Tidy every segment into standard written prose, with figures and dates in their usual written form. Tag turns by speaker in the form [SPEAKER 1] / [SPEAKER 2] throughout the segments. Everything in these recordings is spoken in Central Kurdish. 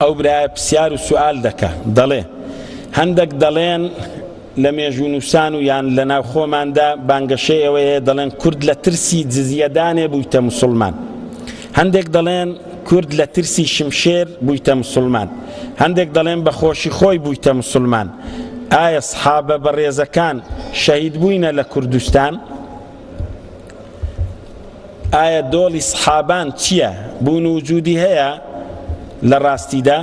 [SPEAKER 1] ئەو برایە پرسیار و سوئال دەکا دەڵێ، هەندەک دەڵێن لە مێژوونووسان و یان لە ناو خۆماندا بانگەشەی ئەوەی هەیە دەڵێن کورد لە ترسی جزیەدانێ بوویتە موسڵمان، هەندێک دەڵێن کورد لە ترسی شمشێر بوویتە موسڵمان، هەندێک دەڵێن بە خۆشی خۆی بوویتە موسڵمان، ئایا سحابە بەڕێزەکان شەهید بووینە لە کوردستان؟ ئایا دۆڵی سحابان چییە؟ بوون و وجودی هەیە لە ڕاستیدا؟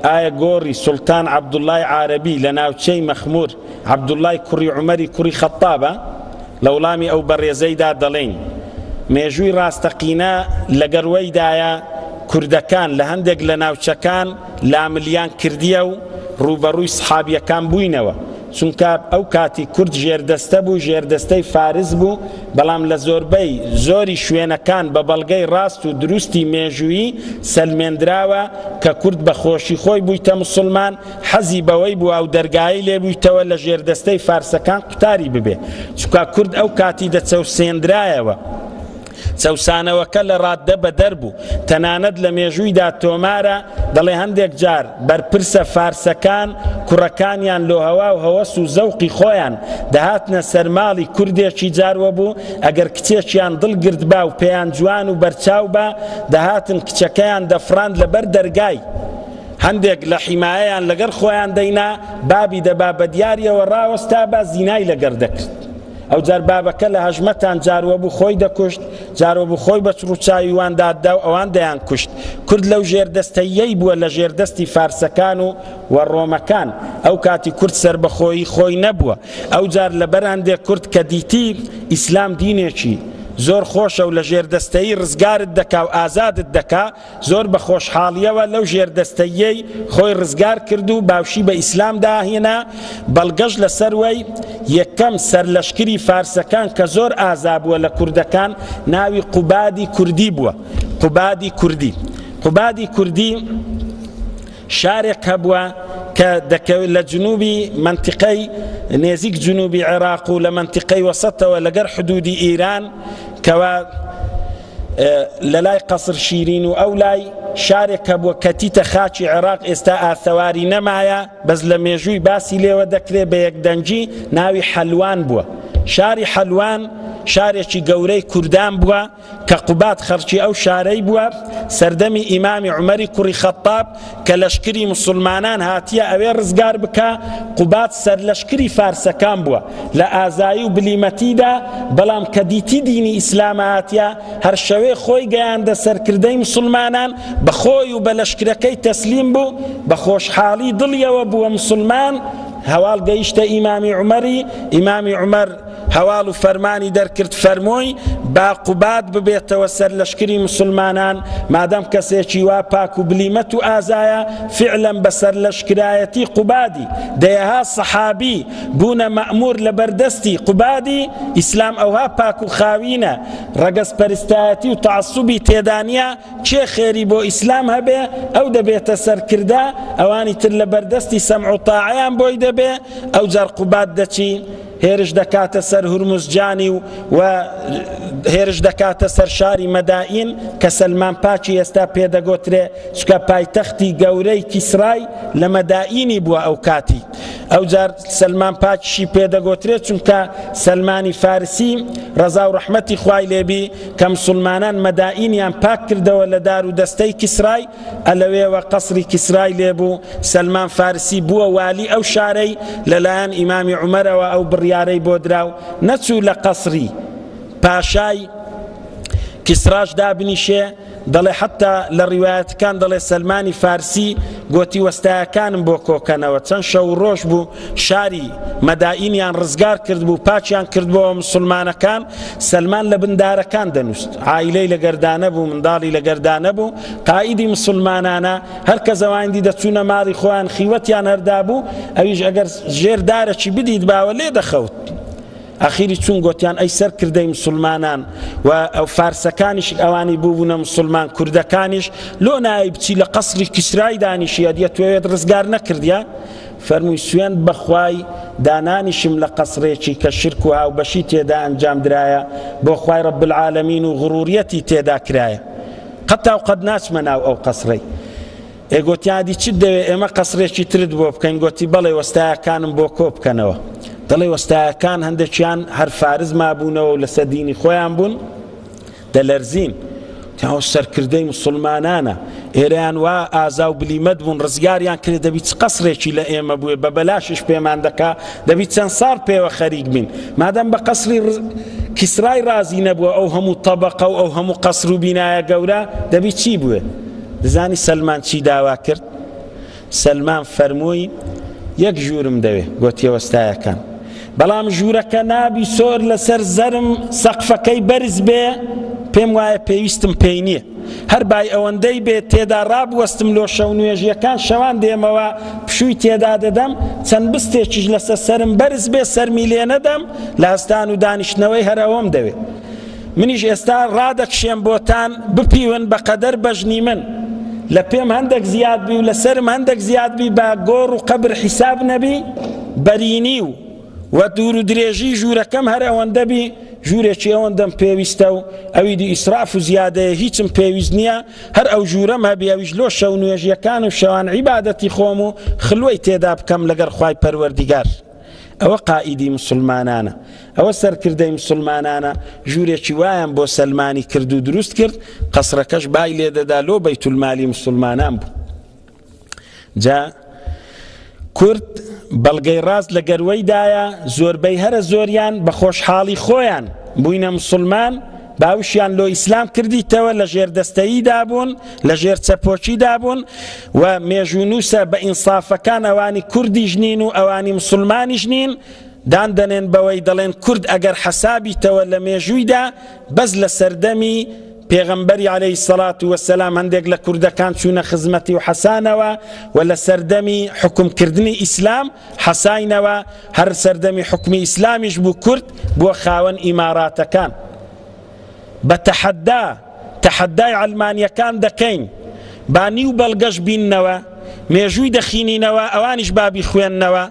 [SPEAKER 1] ئایا گۆڕی سوڵتان عەبدوڵای عارەبی لە ناوچەی مەخمور عەبدوڵای کوڕی عومەری کوڕی خەتابە؟ لە وڵامی ئەو بەڕێزەیدا دەڵێین مێژووی ڕاستەقینە لەگەروەیدایە کوردەکان لە هەندێک لە ناوچەکان لاملیان کردیە و ڕووبەڕووی سحابیەکان بووینەوە چونکە ئەو کاتی کورد ژێردەستە بوو، ژێردەستەی فارس بوو، بەڵام لە زۆربەی زۆری شوێنەکان بە بەڵگەی ڕاست و دروستی مێژوویی سەلمێندراوە کە کورد بە خۆشی خۆی بوویتە موسڵمان، حەزی بەوەی بووە ئەو دەرگایەی لێ بوویتەوە لە ژێردەستەی فارسەکان قوتاری ببێ، چونکە کورد ئەو کاتی دەچەوسێندرایەوە. چەوسانەوەکە لە ڕاددە بەدەر بوو، تەنانەت لە مێژوویدا تۆمارە، دەڵێ هەندێک جار بەرپرسە فارسەکان کوڕەکانیان لۆ هەوا و هەوەس و زەوقی خۆیان دەهاتنە سەر ماڵی کوردێکی جاروەبوو، ئەگەر کچێکیان دڵ گرتبا و پێیان جوان و بەرچاو با، دەهاتن کچەکەیان دەفڕاند لەبەر دەرگای، هەندێک لە حیمایەیان لەگەر خۆیان دەینا، بابی دەبا بەدیاریەوە ڕاوەستابا زینای لەگەر دەکرد. ئەوجار بابەکە لە هەژمەتان جاروەبوو خۆی دەکوشت، جاروەبوو خۆی بە چڕوچاوی وان داددا و ئەوان دەیانکوشت. کورد لەو ژێردەستەییەی بووە لە ژێردەستی فارسەکان و و ڕۆمەکان. ئەو کاتی کورد سەربەخۆیی خۆی نەبووە. ئەوجار لەبەر هەندێک کورد کە دیتی ئیسلام دینێکی زۆر خۆشە و لە ژێردەستەیی ڕزگارت دەکا و ئازادت دەکا، زۆر بە خۆشحاڵیەوە لەو ژێردەستەییەی خۆی ڕزگار کرد و باوشی بە ئیسلامدا هێنا، بەڵگەش لەسەر وەی یەکەم سەرلەشکری فارسەکان کە زۆر ئازا بووە لە کوردەکان ناوی قوبادی کوردی بووە، قوبادی کوردی. قوبادی کوردی شارێک هەبووە کە دەکەوێت لە جنوبی مەنتیقەی نێزیک جنوبی عێراق و لە مەنتیقەی وەسەتەوە لەگەر حدودی ئیران کەوا لەلای قەسر شیرین و ئەو لای شارێک هەبووە کەتیتە خاکی عێراق ئێستا ئاسەواری نەمایە بەس لە مێژووی باسی لێوە دەکرێت بە یەکدەنگی ناوی حەلوان بووە شاری حەلوان شارێکی گەورەی کوردان بووە کە قوباد خەڵکی ئەو شارەی بووە سەردەمی ئیمامی عومەری کوڕی خەتاب کە لەشکری موسڵمانان هاتیە ئەوێ ڕزگار بکا، قوباد سەرلەشکری فارسەکان بووە لە ئازایی و بلیمەتیدا، بەڵام کە دیتی دینی ئیسلام هاتیە هەر شەوێ خۆی گەیاندە سەرکردەی موسڵمانان، بە خۆی و بە لەشکرەکەی تەسلیم بوو، بە خۆشحاڵی دڵیەوە بووە موسڵمان، هەواڵ گەیشتە ئیمامی عومەری، ئیمامی عومەر. هەواڵ و فەرمانی دەرکرد فەرمووی، با قوباد ببێتەوە سەرلەشکری موسڵمانان، مادام کەسێکی وا پاک و بلیمەت و ئازایە، فیعلەن بە سەرلەشکرایەتی قوبادی، دەیەها سەحابی بوونە مەئموور لەبەردەستی قوبادی، ئیسلام ئەوها پاک و خاوینە، ڕەگەزپەرستایەتی و تەعەسوبی تێدا نییە، کێ خێری بۆ ئیسلام هەبێ ئەو دەبێتە سەرکردە، ئەوانی تر لەبەردەستی سەمع و تاعەیان بۆی دەبێ، ئەوجار قوباد دەچی. هێرش دەکاتە سەر هورمزجانی و و هێرش دەکاتە سەر شاری مەدائین کە سەلمان پاکی ئێستا پێدەگۆترێ چکە پایتەختی گەورەی کیسرای لە مەدائینی بووە ئەو کاتی ئەوجار سەلمان پاکیشی پێدەگۆترێت چونکە سەلمانی فارسی ڕەزا و ڕەحمەتی خوای لێبی کە مسلمانان مەدائینیان پاک کردەوە لە دار و دەستەی کیسرای ئە لەوێوە قەسری کیسرای لێبوو، سەلمان فارسی بووە والی ئەو شارەی، لەلایەن ئیمامی عومەرەوە ئەو بڕیارەی بۆ درا و نەچوو لە قەسری پاشای کیسراش دابنیشێ، دەڵێ حەتتا لە ڕیوایەتەکان دەڵێ سەلمانی فارسی گۆتی وەستایەکانم بۆ کۆکەنەوە، چەند شەو و ڕۆژ بوو شاری مەدائینیان ڕزگار کردبوو پاکیان کردبۆوە مسوڵمانەکان، سەلمان لە بن دارەکان دەنووست، عائیلەی لەگەردا نەبوو، منداڵی لەگەردا نەبوو، قائیدی مسوڵمانانە، هەر کەس ئەوانی دی دەچوونە ماڵی خۆیان خیوەتیان هەر دابوو، ئەویش ئەگەر ژێر دارەکی بدیتباوە لێ دەخەوت. ئەخیری چوون گۆتیان ئەی سەرکردەی مسوڵمانان و ئەو فارسەکانیش ئەوانی بووبوونە مسوڵمان کوردەکانیش لۆ نایەی بچی لە قەسری کیسرای دانیشی ئەدیە توێت ڕزگار نەکردیە؟ فەرمووی سوێند بەخوای دانانیشم لە قەسرێکی کە شرک و هاوبەشی تێدا ئەنجام درایە بۆ خوای رب العالمین و غروریەتی تێدا کرایە قەتا و قەت ناچمە ناو ئەو قەسرەی. ئێ گۆتیان ئەدی چت دەوێ ئێمە قەسرێکی ترت بۆ بکەین؟ گۆتی بەڵێ وەستایەکانم بۆ کۆ بکەنەوە. دەڵێ وەستایەکان هەندێکیان هەر فارس مابوونەوە و لەسەر دینی خۆیان بوون، دەلەرزین. تاوە سەرکردەی مسلمانانە ئێرەیان وا ئازا و بلیمەت بوون ڕزگاریان کرد دەبی چ قەسرێکی لە ئێمە بووێ بە بەلاشیش پێمان دەکا دەبی چەند ساڵ پێوە خەریک بین مادەم بە قەسری کیسرای ڕازی نەبووە ئەو هەموو تەبەقە و ئەو هەموو قەسر و بینایە گەورە دەبی چی بوێ دەزانی سەلمان چی داوا کرد؟ سەلمان فەرمووی یەک ژوورم دەوێ گۆتیە وەستایەکان بەڵام ژوورەکە نابی سۆر لەسەر زەرم سەقفەکەی بەرز بێ پێم وایە پێویستم پێی نییە هەر بای ئەوەندەی بێ تێدا ڕابوەستم لۆ شەو نوێژیەکان شەوان دێمەوە پشووی تێدا دەدەم چەند بستێکیش لەسەر سەرم بەرز بێ سەرمی لێ نەدەم لە هەستان و دانیشتنەوەی هەر ئەوەم دەوێ منیش ئێستا ڕادەکشێم بۆتان بپیون بە قەدەر بەژنی من لە پێم هەندێک زیاد بی و لە سەرم هەندێک زیاد بی بە گۆڕ و قەبر حیساب نەبی بەرینی و و دوور و درێژی ژوورەکەم هەر ئەوەندە بی ژوورێکی ئەوەندەم پێویستە و ئەوی دی ئیسراف و زیادەیە هیچم پێویست نییە هەر ئەو ژوورەم هەبی ئەویش لۆ شەو نوێژیەکان و شەوان عیبادەتی خۆم و خلوەی تێدا بکەم لەگەر خوای پەروەردیگار. ئەوە قائیدی مسوڵمانانە، ئەوە سەرکردەی مسوڵمانانە، ژوورێکی وایان بۆ سەلمانی کرد و دروست کرد، قەسرەکەش بای لێدەدا لۆ بەیتولمالی مسوڵمانان بوو. جا کورد بەڵگەی ڕاست لە گەروەیدایە، زۆربەی هەرە زۆریان بە خۆشحاڵی خۆیان بووینە مسوڵمان، باوشیان لۆ ئیسلام کردیتەوە لە ژێر دەستەییدا بوون لە ژێر چەپۆکیدا بوون و مێژوونووسە بە ئینسافەکان ئەوانی کوردیش نین و ئەوانی مسلمانیش نین دان دەنێن بەوەی دەڵێن کورد ئەگەر حەسابیتەوە لە مێژوویدا بەس لە سەردەمی پێغەمبەری عەلەیهی سەڵات وەسەلام هەندێک لە کوردەکان چوونە خزمەتی و حەسانەوە و لە سەردەمی حکومکردنی ئیسلام حەساینەوە، هەر سەردەمی حوکمی ئیسلامیش بوو کورد بووە خاوەن ئیماراتەکان. بە تەحەدا، تەحەدای عەلمانیەکان دەکەین با نیو بەڵگەش بیننەوە، مێژووی دەخینینەوە ئەوانیش با بیخوێننەوە.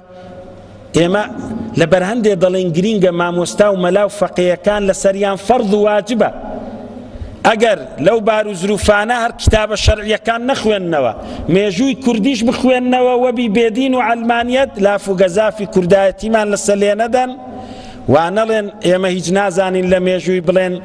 [SPEAKER 1] ئێمە لەبەر هەندێ دەڵێین گرینگە مامۆستا و مەلا و فەقێیەکان لەسەریان فەرز و واجبە ئەگەر لەو بار و زروفانە هەر کتابە شەرعیەکان نەخوێننەوە مێژووی کوردیش بخوێننەوە وەبی بێدین و عەلمانیەت لاف و گەزافی کوردایەتیمان لەسەر لێ نەدەن وا نەڵێن ئێمە هیچ نازانین لە مێژووی بڵێن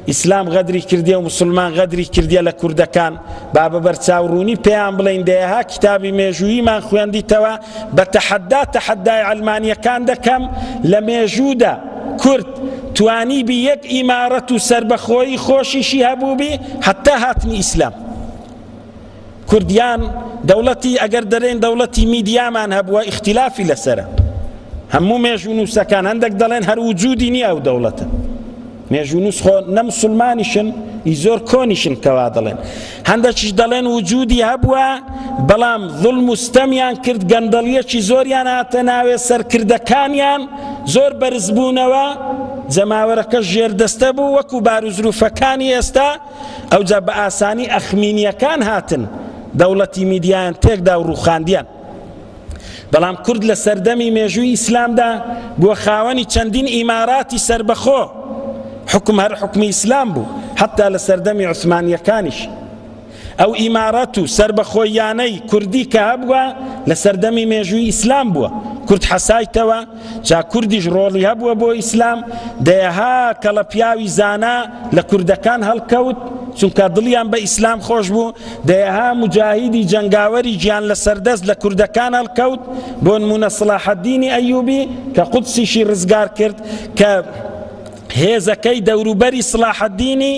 [SPEAKER 1] ئیسلام غەدری کردیە و مسلمان غەدری کردیە لە کوردەکان با بە بەرچاو ڕوونی پێیان بڵێین دەیەها کتابی مێژووییمان خوێندیتەوە بە تەحەدا تەحەدای عەلمانیەکان دەکەم لە مێژوودا کورد توانیبی یەک ئیمارەت و سەربەخۆیی خۆشیشی هەبووبی حتا هاتنی ئیسلام کوردیان دەوڵەتی ئەگەر دەرێن دەوڵەتی میدیامان هەبووە ئیختلافی لەسەرە هەموو مێژوونووسەکان هەندێک دەڵێن هەر وجودی نییە ئەو دەوڵەتە مێژوونووس خۆ نە مسلمانیشن ئی زۆر کۆنیشن کەوا دەڵێن هەندێکیش دەڵێن وجودی هەبووە بەڵام ظلم و ستەمیان کرد گەندەڵیەکی زۆریان هاتە ناوێ سەرکردەکانیان زۆر بەرزبوونەوە جەماوەرەکە ژێردەستە بوو وەکو باروزروفەکانی ئێستا ئەوجا بە ئاسانی ئەخمینیەکان هاتن دەوڵەتی میدیایان تێکدا و ڕوخاندیان بەڵام کورد لە سەردەمی مێژووی ئیسلامدا بووە خاوەنی چەندین ئیماراتی سەربەخۆ حکم هەر حکمی ئیسلام بوو حتا لە سەردەمی عوسمانیەکانیش ئەو ئیمارەت و سەربەخۆیانەی کوردی کە هەبووە لە سەردەمی مێژووی ئیسلام بووە کورد حەسایتەوە جا کوردیش ڕۆڵی هەبووە بۆ ئیسلام، دەیەها کەڵە پیاوی زانا لە کوردەکان هەڵکەوت، چونکە دڵیان بە ئیسلام خۆش بوو، دەیەها موجاهیدی جەنگاوەری گیان لەسەردەست لە کوردەکان هەڵکەوت، بۆ نموونە سڵاحەدینی ئەیوبی کە قودسیشی ڕزگار کرد، کە هێزەکەی دەوروبەری سڵاحەدینی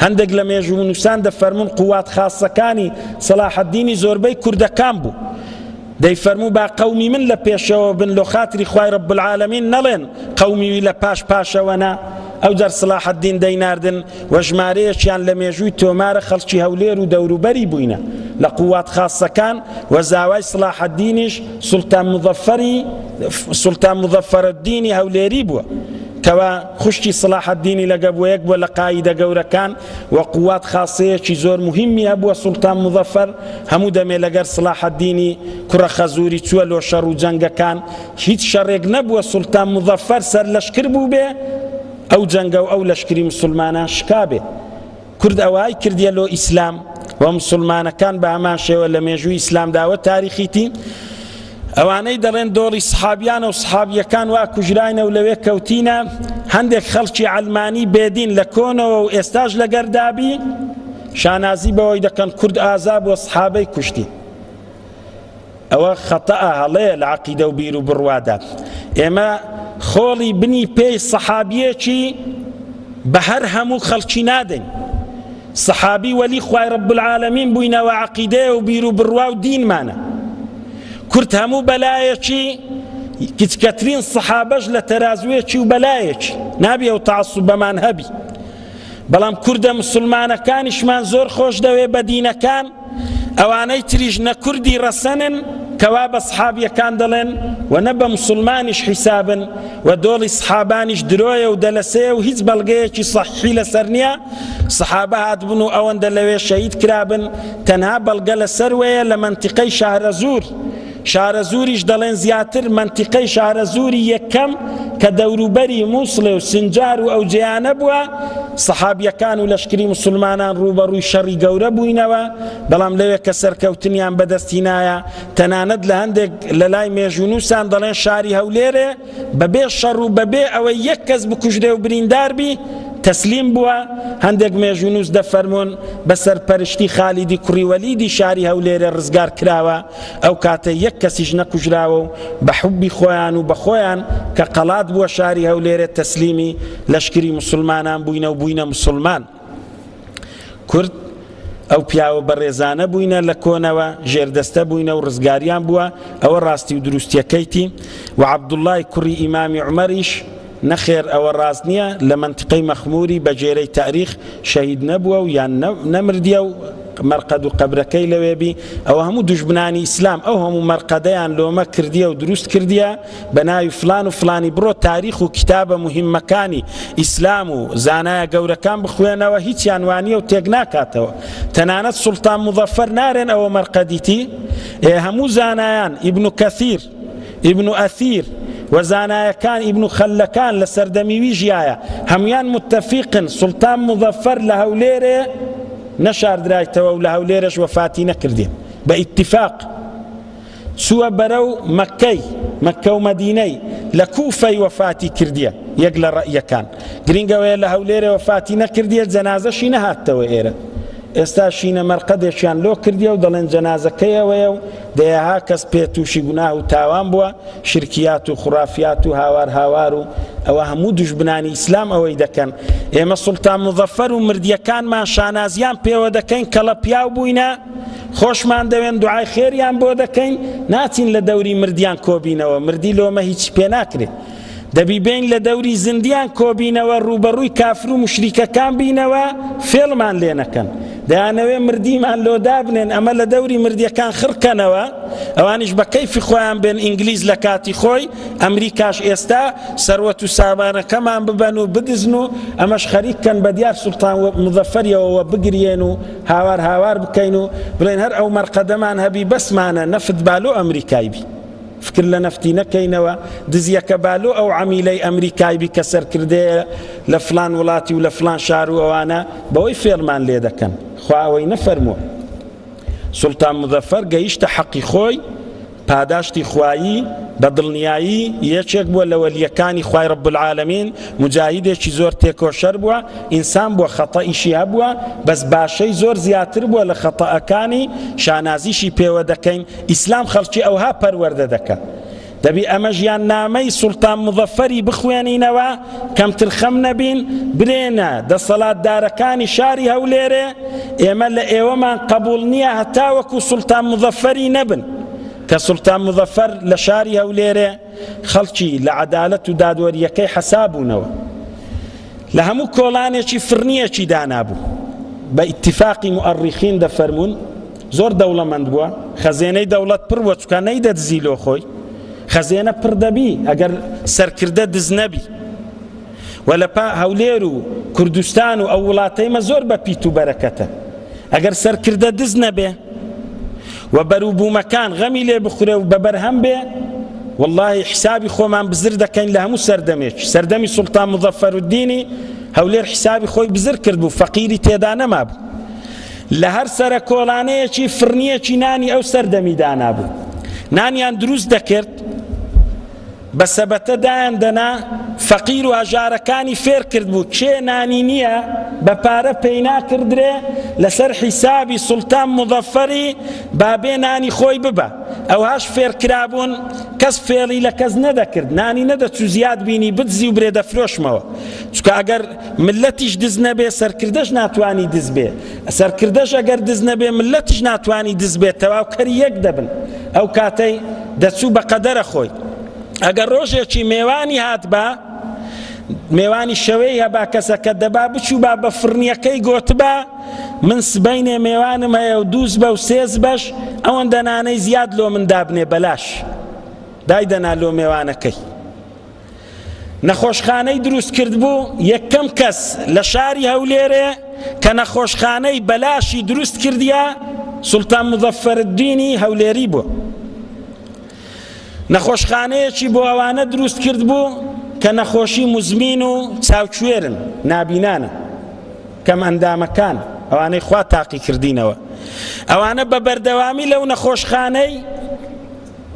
[SPEAKER 1] هەندێک لە مێژوونووسان دەفەرموون قوات خاصەکانی سەڵاحەدینی زۆربەی کوردەکان بوو. دەیفەرموو با قەومی من لە پێشەوە بن لۆ خاتری خوای رب العالمین نەڵێن قەومی وی لە پاش پاشەوە نا ئەوجار صلاح الدین دەیناردن و ژمارەیەکیان لە مێژووی تۆمارە خەڵکی هەولێر و دەوروبەری بووینە لە قوات خاصەکان و زاوای صلاح الدینیش سوڵتان مظفری سوڵتان مظفرالدینی هەولێری بووە کەوا خوشکی صلاح الدینی لەگە بووە یەک بووە لە قائیدە گەورەکان و قوات خاصەیەکی زۆر مهمی هەبووە سوڵتان مظفر هەموو دەمێ لەگەر سڵاحەدینی کوڕە خەزووری چووە لۆ شەڕ و جەنگەکان، هیچ شەڕێک نەبووە سوڵتان موزەفەر سەرلەشکر بووبێ ئەو جەنگە و ئەو لەشکری موسڵمانان شکابێ. کورد ئەوای کردیە لۆ ئیسلام و. و مسلمانەکان بە هەمان شێوە لە مێژووی ئیسلامدا وە تاریخیتی. ئەوانەی دەڵێن دۆڵی سحابیانە و سحابیەکان وا کوژراینە و لەوێ کەوتینە، هەندێک خەڵکی عەلمانی بێدین لە کۆنەوە و ئێستاش لەگەردابی شانازی بەوەی دەکەن کورد ئازا بووە سحابەی کوشتی. ئەوە خەتەئە، هەڵەیە لە عەقیدە و بیر و بڕوادا. ئێمە خۆڵی بنی پێی سەحابیەکی بە هەر هەموو خەڵکی نادەین. سەحابی وەلی خوای رب العالمین بووینەوە عەقیدەیە و بیر و بڕوا و دینمانە. کورد هەموو بەلایەکی کچکەترین سەحابەش لە تەرازوویەکی و بەلایەکی نابی ئەو تەعەسوبەمان هەبی. بەڵام کوردە مسلمانەکانیشمان زۆر خۆش دەوێ بە دینەکان، ئەوانەی تریش نە کوردی ڕەسەنن کەوا بە سحابیەکان دەڵێن و نە بە مسلمانیش حیسابن و دۆڵی سحابانیش درۆیە و دەلەسەیە و هیچ بەڵگەیەکی سەحیحی لەسەر نییە. سحابە هاتبن و ئەوەندە لەوێ شەهید کرابن تەنها بەڵگە لەسەر وەیە لە مەنتیقەی شارەزوور، شارەزووریش دەڵێن زیاتر مەنتیقەی شارەزووری یەکەم کە دەوروبەری مووسڵێ و سنجار و ئەو جێیانە بووە، سەحابیەکان و لەشکری موسڵمانان ڕووبەڕووی شەڕی گەورە بووینەوە، بەڵام لەوێ کە سەرکەوتنیان بەدەستهینایە، تەنانەت لە هەندێک لە لای مێژوونووسان دەڵێن شاری هەولێرێ بەبێ شەڕ و بەبێ ئەوەی یەک کەس بکوژرێ و بریندار بی تەسلیم بووە، هەندێک مێژوونووس دەفەرموون بە سەرپەرشتی خالیدی کوڕی وەلیدی شاری هەولێرێ ڕزگار کراوە، ئەو کاتە یەک کەسیش نەکوژراوە و بە حوبی خۆیان و بە خۆیان کە قەڵات بووە شاری هەولێرێ تەسلیمی لەشکری موسڵمانان بووینە و بووینە موسڵمان. کورد ئەو پیاوە بەڕێزانە بووینە لە کۆنەوە ژێردەستە بووینە و ڕزگاریان بووە، ئەوە ڕاستی و دروستیەکەیتی. و عەبدوڵای کوڕی ئیمامی عومەریش نەخێر ئەوە ڕاست نییە، لە مەنتیقەی مەخموری بە گێرەی تاریخ شەهید نەبووە و یان نەمردیە و مەرقەد و قەبرەکەی لەوێ بی، ئەوە هەموو دوژمنانی ئیسلام ئەو هەموو مەرقەدەیان لۆمە کردیە و دروست کردیە بە ناوی فلان و فلانی، بڕۆ تاریخ و کیتابە موهیمەکانی ئیسلام و زانایە گەورەکان بخوێنەوە هیچیان وانیە و تێک ناکاتەوە، تەنانەت سوڵتان موزەفەر نارێن ئەوە مەرقەدیتی، ئێ هەموو زانایان ئیبن کەثیر ئیبن ئەثیر و زانایەکان ئیبن خەلەکان لە سەردەمی وی ژیایە هەمویان متەفیقن سوڵتان موزەفەر لە هەولێرێ نەشاردرایتەوە و لە هەولێرەش وەفاتی نەکردێ بە ئیتفاق چووە بەرەو مەکەی مەکە و مەدینەی لە کوفەی وەفاتی کردیە یەک لە ڕەئیەکان گرنگەوەیە لە هەولێرێ وەفاتی نەکردیە جەنازەشی نەهاتەوە ئێرە ئێستا شینە مەرقەدێکیان لۆ کردیە و دەڵێن جەنازەکەیەوەیە و دەیەها کەس پێ تووشی گوناه و تاوان بووە، شرکیات و خوڕافیات و هاوار هاوار و ئەوە هەموو دوژمنانی ئیسلام ئەوەی دەکەن. ئێمە سوڵتان موزەفەر و مردیەکانمان شانازیان پێوە دەکەین کەڵە پیاو بووینە، خۆشمان دەوێن دوعای خێریان بۆ دەکەین، ناچین لە دەوری مردیان کۆبینەوە، مردی لۆمە هیچ پێ ناکرێ. دەبی بێین لە دەوری زیندیان کۆبینەوە ڕووبەڕووی کافر و موشریکەکان بینەوە فێڵمان لێ نەکەن دەیانەوێ مردیمان لۆ دابنێن ئەمە لە دەوری مردیەکان خڕکەنەوە ئەوانیش بە کەیفی خۆیان بێن ئینگلیز لە کاتی خۆی ئەمریکاش ئێستا سەروەت و سامانەکەمان ببەن و بدزن و ئەمەش خەریک کەن بە دیار سوڵتان مزەفەریەوە بگریێن و هاوار هاوار بکەین و بڵێن هەر ئەو مەرقەدەمان هەبی بەسمانە نەفت بالۆ ئەمریکای بی. فکر لە نەفتی نەکەینەوە، دزیەکە با لۆ ئەو عەمیلەی ئەمریکای بی کە سەرکردەیە لە فلان وڵاتی و لە فلان شار و ئەوانە بەوەی فێڵمان لێ دەکەن، خوا ئەوەی نەفەرمووە. سوڵتان موزەفەر گەیشتە حەقی خۆی، پاداشتی خوایی بە دڵنیایی یەکێک بووە لە وەلیەکانی خوای رب العالمین، موجاهیدێکی زۆر تێکۆشەر بووە، ئینسان بووە خەتەئیشی هەبووە، بەس باشەی زۆر زیاتر بووە لە خەتەئەکانی، شانازیشی پێوە دەکەین، ئیسلام خەڵکی ئەوها پەروەردە دەکا. دەبی ئەمە ژیاننامەی سوڵتان موزەفەری بخوێنینەوە، کەمترخەم نەبین، برێنە دەسەڵاتدارەکانی شاری هەولێرێ، ئێمە لە ئێوەمان قەبوڵ نییە هەتاوەکو سوڵتان موزەفەری نەبن، کە سوڵتان موزەفەر لە شاری هەولێرێ خەڵکی لە عەدالەت و دادوەرییەکەی حەسابوونەوە. لە هەموو کۆڵانێکی فڕنیەکی دانابوو. بە ئیتیفاقی موئەڕیخین دەفەرموون زۆر دەوڵەمەند بووە، خەزێنەی دەوڵەت پڕ بووە چونکە نەیدەدزی لۆ خۆی، خەزێنە پڕ دەبی ئەگەر سەرکردە دز نەبی. و لە پا هەولێر و کوردستان و ئەو وڵاتەی مە زۆر بە پیت و بەرەکەتە ئەگەر سەرکردە دز نەبێ و بەروبوومەکان غەمی لێ بخورێ و بە بەرهەم بێ واللهی حسابی خۆمان بزر دەکەین لە هەموو سەردەمێک سەردەمی سوڵتان مزەفەرودینی هەولێر حسابی خۆی بزر کرد بوو فەقیری تێدا نەمابوو. لە هەر سەرە کۆڵانەیەکی فڕنیەکی نانی ئەو سەردەمی دانابوو نانیان دروست دەکرد بە سەبەتە دایان دەنا فەقیر و هەژارەکانی فێر کرد بوو کێ نانی نییە بە پارە پەیناکردرێ لەسەر حیسابی سوڵتان مزەفەری با بێ نانی خۆی ببە ئەوهاش فێرکرابوون کەس فێڵی لە کەس نەدەکرد نانی نەدەچوو زیاد بینی بدزی و برێ دەفرۆشمەوە چونکە ئەگەر ملەتیش دز نەبێ سەرکردەش ناتوانی دز بێ سەرکردەش ئەگەر دز نەبێ ملەتیش ناتوانی دز بێت تەواوکەری یەک دەبن ئەو کاتەی دەچوو بە قەدەرە خۆی ئەگەر ڕۆژێکی مێوانی هاتبا مێوانی شەوەی هەبا کەسەکە دەبا بچوو با بە فڕنیەکەی گۆتبا من سبەینێ مێوانم هەیە و دووز بە و سێز بەش ئەوەندە نانەی زیاد لۆ من دابنێ بەلاش دایدەنا لۆ مێوانەکەی نەخۆشخانەی دروست کردبوو یەکەم کەس لە شاری هەولێرێ کە نەخۆشخانەی بەلاشی دروست کردیە سوڵتان مزەفەرالدینی هەولێری بوو نەخۆشخانەیەکی بۆ ئەوانە دروست کردبوو کە نەخۆشی مزمین و چاوکوێرن نابینانە کەم ئەندامەکان ئەوانەی خوا تاقی کردینەوە ئەوانە بە بەردەوامی لەو نەخۆشخانەی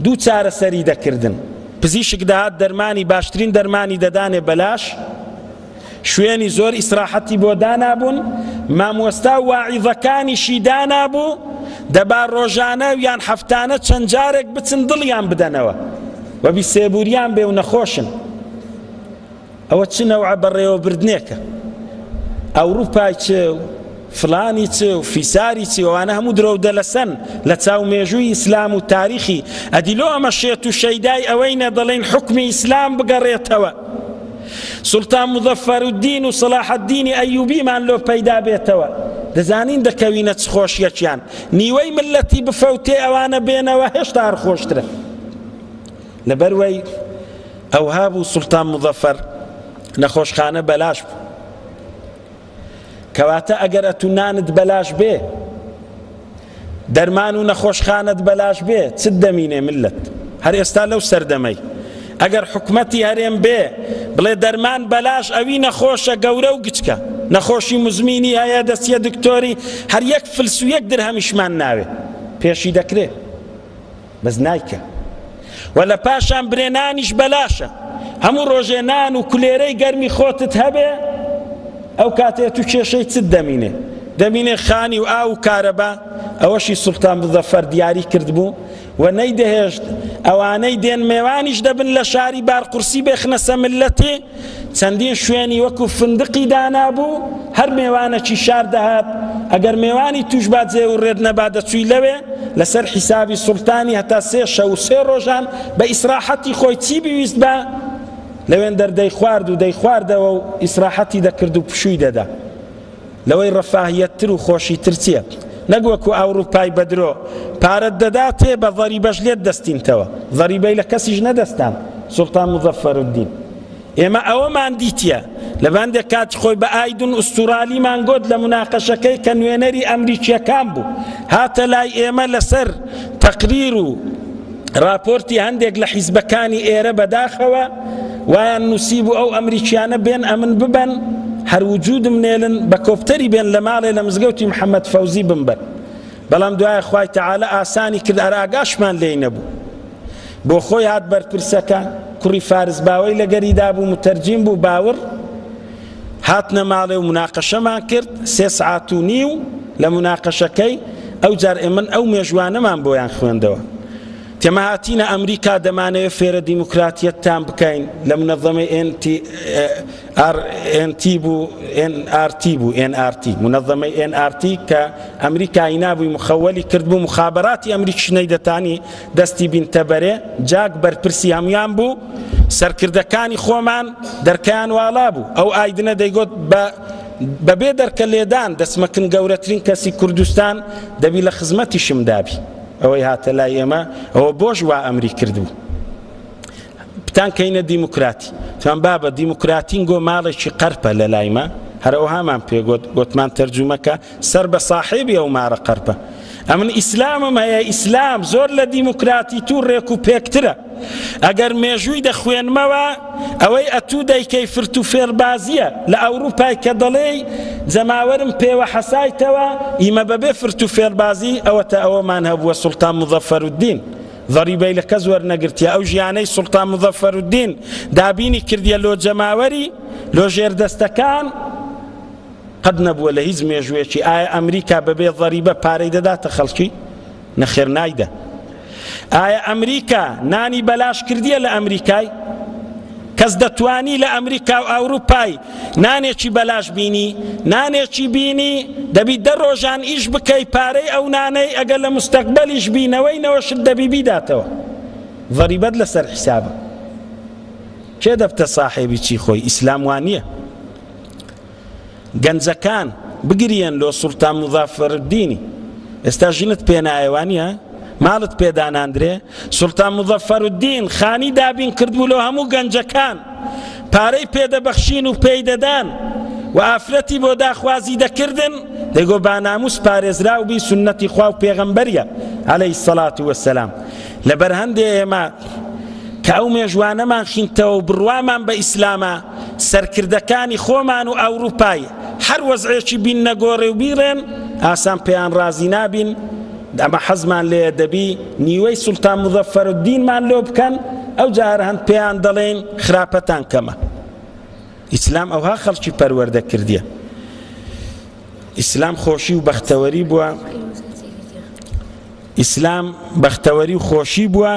[SPEAKER 1] دوو چارەسەری دەکردن پزیشک دەهات دەرمانی باشترین دەرمانی دەدانێ بەلاش شوێنی زۆر ئیسراحەتی بۆ دانابوون مامۆستا واعیظەکانیشی دانابوو دەبا ڕۆژانە یان هەفتانە چەند جارێک بچن دڵیان بدەنەوە وەبی سێبوریان بێ و نەخۆشن ئەوە چ نەوعە بەڕێوەبردنێکە؟ ئەوروپای چ و فلانی چ و فیساری چی ئەوانە هەموو درۆ و دەلەسەن لە چاو مێژووی ئیسلام و تاریخی ئەدی لۆ ئەمە شێت و شەیدای ئەوەینە دەڵێن حوکمی ئیسلام بگەڕێتەوە سوڵتان مزەفەرودین و سەڵاحەدینی ئەیوبیمان لۆ پەیدا بێتەوە دەزانین دەکەوینە چ خۆشیەکیان نیوەی ملەتی بفەوتێ ئەوانە بێنەوە هێشتا هەر خۆشترە لەبەروەی ئەوها بوو سوڵتان مزەفەر نەخۆشخانە بەلاش بوو کەواتە ئەگەر ئەتو نانت بەلاش بێ دەرمان و نەخۆشخانەت بەلاش بێ چت دەمینێ ملت هەر ئێستا لەو سەردەمەی ئەگەر حکومەتی هەرێم بێ بڵێ دەرمان بەلاش ئەوی نەخۆشە گەورە و گچکە نەخۆشی مزمینی هەیە دەستیە دکتۆری هەر یەک فلس و یەک درهەمیشمان ناوێ پێشی دەکرێ بەس نایکەن و لە پاشان برێ نانیش بەلاشە هەموو ڕۆژێ نان و کولێرەی گەرمی خۆتت هەبێ ئەو کاتێ تو کێشەی چت دەمینێ دەمینێ خانی و ئاو و کارەبا ئەوەشی سوڵتان مزەفەر دیاری کردبوو و نەیدەهێشت ئەوانەی دێن مێوانیش دەبن لە شاری بارقورسی بێخنە سە ملەتێ چەندین شوێنی وەکو فندقی دانابوو هەر مێوانەکی شار دەهات ئەگەر مێوانی توش با جێ و ڕێت نەبا دەچووی لەوێ لەسەر حیسابی سوڵتانی هەتا سێ شەو و سێ ڕۆژان بە ئیسراحەتی خۆی چی بویست بە لەوێن دەر دەیخوارد و دەیخواردەوە و ئیسراحەتی دەکرد و پشووی دەدا لەوەی ڕەفاهیەتتر و خۆشیتر چییە؟ نەک وەکو ئەوروپای بەدرۆ پارەت دەداتێ بە ضەریبەش لێت دەستینتەوە ضەریبەی لە کەسیش نەدەستان سوڵتان مزەفەرالدین ئێمە ئەوەمان دیتیە لە باندێک کاتی خۆی بە ئایدن ئوستورالیمان گۆت لە مناقەشەکەی کە نوێنەری ئەمریکیەکان بوو هاتە لای ئێمە لەسەر تەقریر و راپۆرتی هەندێک لە حیزبەکانی ئێرە بەداخەوە وایان نووسیبوو ئەو ئەمریکیانە بێن ئەمن ببەن هەر وجودم نێلن بە کۆپتەری بێن لە ماڵێ لە مزگەوتی محەممەد فەوزی بمبەن بەڵام دوای خوای تەعالا ئاسانی کرد ئەر ئاگاشمان لێی نەبوو بۆ خۆی هات بەرپرسەکە کوڕی فارس باوەی لەگەریدا بوو متەرجیم بوو باوڕ هاتنە ماڵێ و مناقەشەمان کرد سێ سعات و نیو لە مناقەشەکەی ئەو جار ئێمن ئەو مێژوانەمان بۆیان خوێندەوە تێمە هاتینە ئەمریکا دەمانەوێت فێرە دیموکراتیەتتان بکەین لە منەظەمەی NT بوو NRT بوو NRT منەظەمەی NRT کە ئەمریکا هینابووی مخەوەلی کردبوو مخابراتی ئەمریکیش نەیدەتانی دەستی بینتە بەرێ جاک بەرپرسی هەموان بوو سەرکردەکانی خۆمان دەرکەیان واڵا بوو ئەو ئایدنە دەیگۆت بە بەبێ دەرکە لێدان دەسمەکن گەورەترین کەسی کوردستان دەبی لە خزمەتیشم دابی ئەوەی هاتە لای ئێمە ئەوە بۆش وا ئەمری کردبوو بتان کەینە دیموکراتی تان بابە دیموکراتین گۆ ماڵێکی قەرپە لە لایمە هەر ئەوهامان پێگوت گوتمان تەرجومەکە سەر بە ساحێبی ئەو مارە قەرپە. ئەمن ئیسلامم هەیە، ئیسلام زۆر لە دیموکراتی تو ڕێک و پێکترە. ئەگەر مێژووی دەخوێنمەوە ئەوەی ئەتوو دەیکەی فرت و فێڵبازییە لە ئەوروپای کە دەڵێی جەماوەرم پێوە حەسایتەوە، ئیمە بەبێ فرت و فێڵبازی ئەوەتە ئەوەمان هەبووە سوڵتان موزەفەرودین زەریبەی لە کەس وەرنەگرتیە ئەو ژیانەی سوڵتان موزەفەرودین دابینی کردیە لۆ جەماوەری لۆ ژێردەستەکان قەت نەبووە لە هیچ مێژوویەکی ئایا ئەمریکا بەبێ زەریبە پارەی دەداتە خەڵکی؟ نەخێر نایدە. ئایا ئەمریکا نانی بەلاش کردیە لە ئەمریکای؟ کەس دەتوانی لە ئەمریکا و ئەوروپای نانێکی بەلاش بینی؟ نانێکی بینی دەبی دە ڕۆژان ئیش بکەی پارەی ئەو نانەی ئەگەر لە مستەقبەلیش بی نەوەی نەوەشت دەبی بیداتەوە ضریبەت لەسەر حیسابە کێ دەبتە ساحێبی چی خۆی ئیسلام وانییە گەنجەکان بگریەن لۆ سوڵتان موزافەرالدینی ئێستا ژنت پێ نایە وانیە ماڵت پێ داناندرێ سوڵتان موزەفەرالدین خانی دابین کردبوو لۆ هەموو گەنجەکان پارەی پێدەبەخشین و پێی دەدان و ئافرەتی بۆ داخوازی دەکردن دەیگۆ با ناموس پارێزراو بی سوننەتی خوا و پێغەمبەریە عەلەیهی سەڵات وەسەلام لەبەر هەندێ ئێمە کە ئەو مێژوانەمان خینتەوە و بڕوامان بە ئیسلامە سەرکردەکانی خۆمان و ئەوروپای هەر وەزعێکی بین نەگۆڕێ و بیڕێن ئاسان پێیان ڕازی نابین ئەمە حەزمان لێیە دەبی نیوەی سوڵتان مزەفەرالدینمان لۆ بکەن ئەو جار هەند پێیان دەڵێن خراپەتان کەمە ئیسلام ئەوها خەڵکی پەروەردە کردیە ئیسلام خۆشی و بەختەوەری بووە ئیسلام بەختەوەری و خۆشی بووە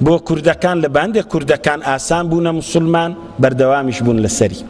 [SPEAKER 1] بۆ کوردەکان لە باندێک کوردەکان ئاسان بوونە موسڵمان بەردەوامیش بوون لەسەری.